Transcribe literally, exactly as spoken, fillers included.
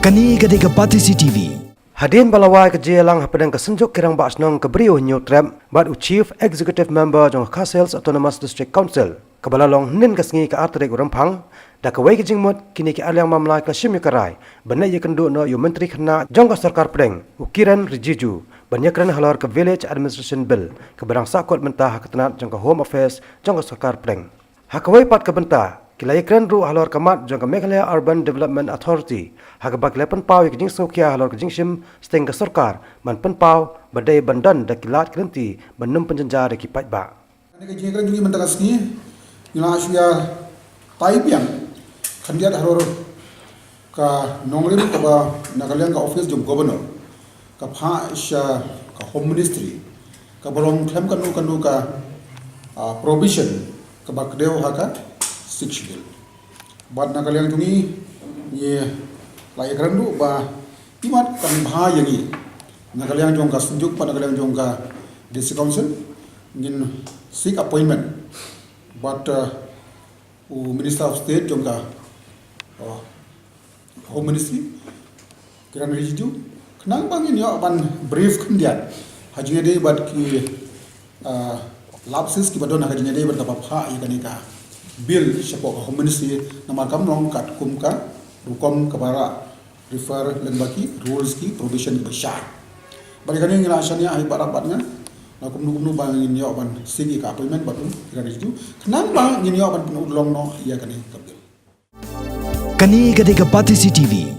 Kane ka dei ka Batesi T V. Hadien ba la wai ka jingïalang hapdeng ka Synjuk ki Rangbah Shnong ka Bri u Hynñiewtrep bad u Chief Executive Member jong ka Khasi Hills Autonomous District Council, kaba la long hynnin ka sngi ka ar tarik u Rymphang, da kawei ka jingmut kine ki arliang mamla ki la shim ïa ka rai ban leit ïakynduh noh ïa u Myntri Khynnah jong ka Sorkar Pdeng, u Kiren Rijiju, ban ïakren halor ka Village Administration Bill kaba dang sahkut mynta ha ka tnat jong ka Home Affairs jong ka Sorkar Pdeng. Ha kawei pat ka bynta, ki la ïakren ruh halor ka mat jong ka Meghalaya Urban Development Authority, ha kaba ki la pynpaw ïa ka jingsngewkhia halor ka jingshim sting ka sorkar ban pynpaw ba dei ban don da ki lad ki lynti ban ym pynjynjar ïa ki paidbah. Kane ka jingïakren jong ngi mynta ka sngi, ngi la shu ïatai biang khyndiat halor ka nongrim kaba na ka liang ka office jong Governor ka phah sha ka Home Ministry, kaba long khlem kano kano ka, ah, provision kaba kdew ha ka Sixth Schedule. Bad na ka liang jong ngi, ngi la ïakren ruh ba imat kan bha ïa ngi na ka liang jong ka Synjuk bad na ka liang jong ka District Council, ngin seek appointment bad, ah, u Minister of State jong ka, oh, Home Ministry, Kiren Rijiju, khnang ba ngin ïoh ban brief khyndiat ha jingïadei bad ki, ah, lapses kiba don ha ka jingïadei bad kaba phah ïa kane ka bill shapoh ka Home Ministry, namar kam long katkum ka rukom kaba rah refer lyngba ki rules ki provision kiba shai. Bad ïa kane ngi la shaniah ha i Bah Rap bad nga, na kumno kumno ba ngin ïoh ban seek ïa ka appointment bad u Kiren Rijiju, khnang ba ngin ïoh ban pynurlong noh ïa kane ka bill. Kane ka dei ka Batesi T V.